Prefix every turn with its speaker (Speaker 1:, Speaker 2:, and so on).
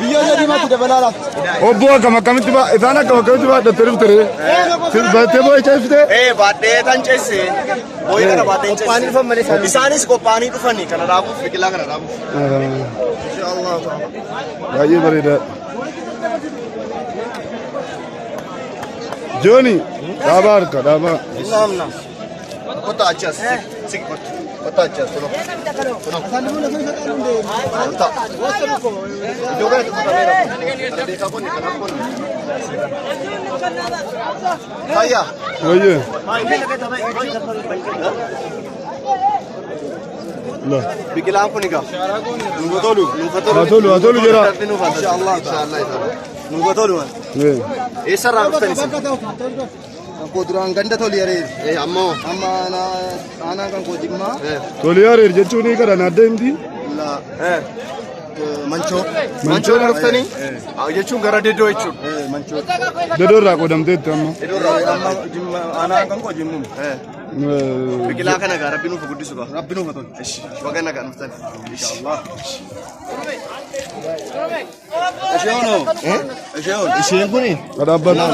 Speaker 1: Biyyoo sadiimatti dabalaadha.
Speaker 2: Obbo akkam akkamitti ba isaan akkam akkamitti baadhattee dhufte ree? Baattee boo'icha ibsite?
Speaker 3: Ee baadhee tan ceesse. Boo'ii kana baadhee ceesse. Isaanis qophaa'anii dhufanii kana dhaabuuf biqilaa kana dhaabuuf. Inshallah.
Speaker 2: Baay'ee bareeda. Jooni dhaabaa harka dhaabaa.
Speaker 3: Namna. Kottaa achi as. Siqi kottu. Kottaa achi as. Kunoo. Kunoo. Kottaa. Iddoo kanatti qotameera. Kana beekaa qonni kanaaf qonni. Fayyaa.
Speaker 2: Wayyee. La.
Speaker 3: Biqilaan kun egaa. Nuuf tolu. Nuuf tolu.
Speaker 2: Haa tolu, haa tolu jedha.
Speaker 3: Inshallah. Inshallah. Nuuf tolu.
Speaker 2: Ee.
Speaker 3: Eessarraa dhuftan isin?
Speaker 1: Kan koo duraan ganda toli areer.
Speaker 3: Ee ammoo.
Speaker 1: Amma aanaa kan koo jimmaa.
Speaker 2: Tolii areer jechuun kana naadda himti.
Speaker 1: La manchoo.
Speaker 3: Manchoo dhuftanii? Jechuun gara Dedoo jechuudha.
Speaker 1: Manchoo.
Speaker 2: Dedoo irraa qoodamteetti amma.
Speaker 1: Amma jimma aanaa kan koo jimmu.
Speaker 3: Biqilaa kana egaa rabbi nuuf guddisu qaba.
Speaker 1: Rabbi nuuf tolu.
Speaker 3: Ishi baga nagaan dhuftan.
Speaker 1: Inshallah. Isheen hoo? Isheen
Speaker 3: Isheen kuni
Speaker 2: Dhaabbata.